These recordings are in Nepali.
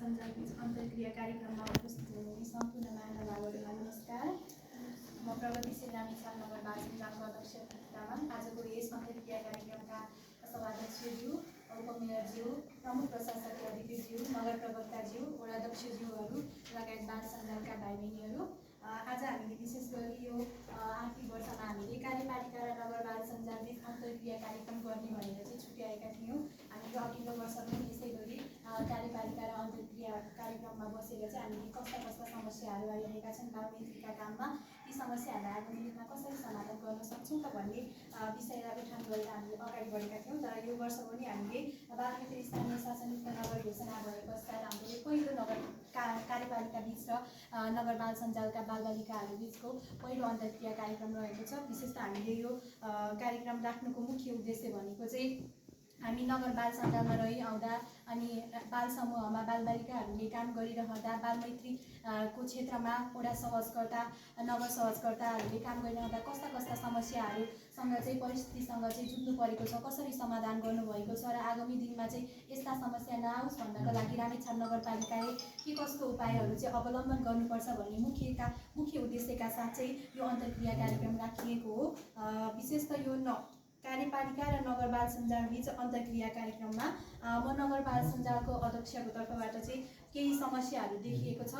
सञ्जालबीच अन्तर्क्रिया कार्यक्रममा उपस्थित हुनुहुने सम्पूर्ण महानुभावहरूलाई नमस्कार। म प्रगतिशील रामेछाप नगर बाल सञ्जालको अध्यक्ष तामाङ आजको यस अन्तर्क्रिया कार्यक्रमका सभाध्यक्षज्यू, उपमेयरज्यू, प्रमुख प्रशासकीय अधिकृतज्यू, नगर प्रवक्ताज्यू, वडा अध्यक्षज्यूहरू लगायत बाल सञ्जालका भाइबहिनीहरू, आज हामीले विशेष गरी यो आर्थिक वर्षमा हामीले कार्यपालिका र नगर बाल सञ्जालबीच अन्तर्क्रिया कार्यक्रम गर्ने भनेर चाहिँ छुट्याएका थियौँ। हामीले अघिल्लो वर्ष पनि यसै गरी कार्यपालिका र अन्तर्क्रिया कार्यक्रममा बसेर चाहिँ हामीले कस्ता कस्ता समस्याहरू आइरहेका छन् बालमित्रका काममा, ती समस्याहरूलाई आगामी दिनमा कसरी समाधान गर्न सक्छौँ त भन्ने विषयलाई उठान गरेर हामीले अगाडि बढेका थियौँ। तर यो वर्ष पनि हामीले बालमित्र स्थानीय शासनयुक्त नगर घोषणा भए पश्चात हाम्रो यो पहिलो नगर कार्यपालिका बीच र नगर बाल सञ्जालका बालबालिकाहरू बीचको पहिलो अन्तर्क्रिया कार्यक्रम रहेको छ। विशेष त हामीले यो कार्यक्रम राख्नुको मुख्य उद्देश्य भनेको चाहिँ हामी नगर बाल सञ्जालमा रहिआउँदा अनि बाल समूहमा बालबालिकाहरूले काम गरिरहँदा बालमैत्री को क्षेत्रमा वडा सहजकर्ता नगर सहजकर्ताहरूले काम गरिरहँदा कस्ता कस्ता समस्याहरूसँग चाहिँ परिस्थितिसँग चाहिँ जुझ्नु परेको छ, कसरी समाधान गर्नुभएको छ र आगामी दिनमा चाहिँ यस्ता समस्या नआओस् भन्नको लागि रामेछाप नगरपालिकाले के कस्तो उपायहरू चाहिँ अवलम्बन गर्नुपर्छ भन्ने मुख्य उद्देश्यका साथ चाहिँ यो अन्तर्क्रिया कार्यक्रम राखिएको हो। विशेष त यो कार्यपालिका र नगर बाल सञ्जालबीच अन्तर्क्रिया कार्यक्रममा म नगर बाल सञ्जालको अध्यक्षको तर्फबाट चाहिँ केही समस्याहरू देखिएको छ।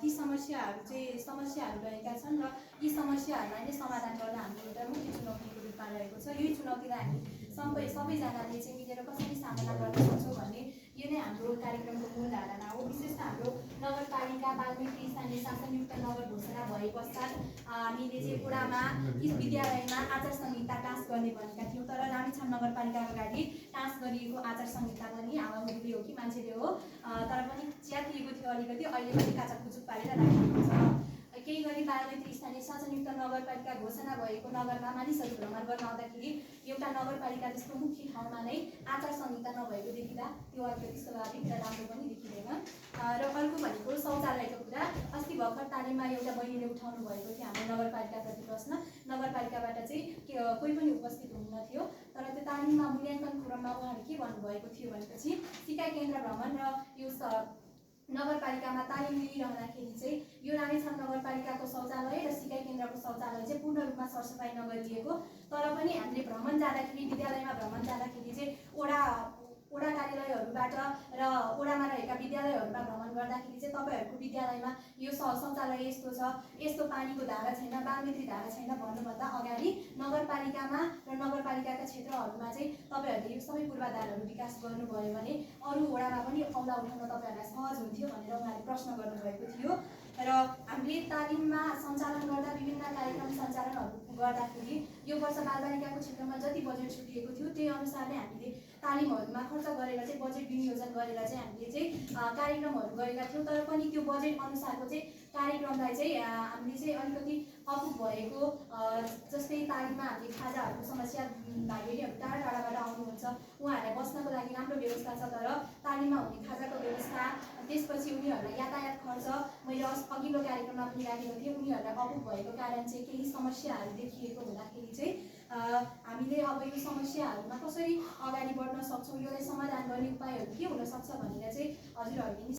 ती समस्याहरू रहेका छन् र यी समस्याहरूलाई नै समाधान गर्न हाम्रो एउटा मुख्य चुनौतीको रूपमा रहेको छ। यही चुनौतीलाई हामी सबैजनाले चाहिँ मिलेर कसरी सामना गर्न सक्छौँ भन्ने यो नै हाम्रो कार्यक्रमको मूल धारणा हो। विशेष त हाम्रो नगरपालिका बालमित्र स्थानीय शासनयुक्त नगर घोषणा भए पश्चात हामीले चाहिँ वडामा विद्यालयमा आचार संहिता टाँस गर्ने भनेका थियौँ। तर रामेछाप नगरपालिका अगाडि टाँस गरिएको आचार संहिता पनि हावाहुरीले हो कि मान्छेले हो, तर पनि च्यातिएको थियो अलिकति, अहिले पनि काचाकुचुक पारेर राखिएको छ। केही गरी बालमित्र स्थानीय शासनयुक्त नगरपालिका घोषणा भएको नगरमा मानिसहरू भ्रमण गर्न आउँदाखेरि एउटा नगरपालिका जस्तो मुख्य ठाउँमा नै आचार संहिता नभएको देखिँदा त्यो अलिकति स्वाभाविक र राम्रो पनि देखिँदैन। र अर्को भनेको शौचालयको कुरा। अस्ति भर्खर तालिममा एउटा बहिनीले उठाउनु भएको थियो हाम्रो नगरपालिकाप्रति प्रश्न। नगरपालिकाबाट चाहिँ कोही पनि उपस्थित हुनुहुन्न थियो, तर त्यो तालिममा मूल्याङ्कन क्रममा उहाँले के भन्नुभएको थियो भनेपछि सिकाइ केन्द्र भ्रमण र यो नगरपालिकामा तालिम लिइरहँदाखेरि चाहिँ यो रामेछाप नगरपालिकाको शौचालय र सिकाइ केन्द्रको शौचालय चाहिँ पूर्ण रूपमा सरसफाइ नगरिएको, तर पनि हामीले भ्रमण जाँदाखेरि विद्यालयमा भ्रमण जाँदाखेरि चाहिँ वडा कार्यालयहरूबाट र वडामा रहेका विद्यालयहरूमा भ्रमण गर्दाखेरि चाहिँ तपाईँहरूको विद्यालयमा यो शौचालय यस्तो छ, यस्तो पानीको धारा छैन, बालमित्री धारा छैन भन्नुभन्दा अगाडि नगरपालिकामा र नगरपालिकाका क्षेत्रहरूमा चाहिँ तपाईँहरूले यो सबै पूर्वाधारहरू विकास गर्नुभयो भने अरू वडामा पनि औला उठाउन तपाईँहरूलाई सहज हुन्थ्यो भनेर उहाँले प्रश्न गर्नुभएको थियो। र हामीले तालिममा सञ्चालन गर्दा विभिन्न कार्यक्रम सञ्चालनहरू गर्दाखेरि यो वर्ष बालबालिकाको क्षेत्रमा जति बजेट छुटिएको थियो त्यही अनुसार नै हामीले तालिमहरूमा खर्च गरेर चाहिँ बजेट विनियोजन गरेर चाहिँ हामीले चाहिँ कार्यक्रमहरू गरेका थियौँ। तर पनि त्यो बजेट अनुसारको चाहिँ कार्यक्रमलाई चाहिँ हामीले चाहिँ अलिकति अपुग भएको, जस्तै तालिममा हामीले खाजाहरूको समस्या, भाइबहिनीहरू टाढा टाढाबाट आउनुहुन्छ, उहाँहरूलाई बस्नको लागि राम्रो व्यवस्था छ, तर तालिममा हुने खाजाको व्यवस्था, त्यसपछि उनीहरूलाई यातायात खर्च मैले अघिल्लो कार्यक्रममा पनि राखेको थिएँ, उनीहरूलाई अपुग भएको कारण चाहिँ केही समस्याहरू देखिएको हुँदाखेरि चाहिँ हामीले अब यो समस्याहरूमा कसरी अगाडि बढ्न सक्छौँ, यसलाई समाधान गर्ने उपायहरू के हुन सक्छ भनेर चाहिँ हजुरहरूले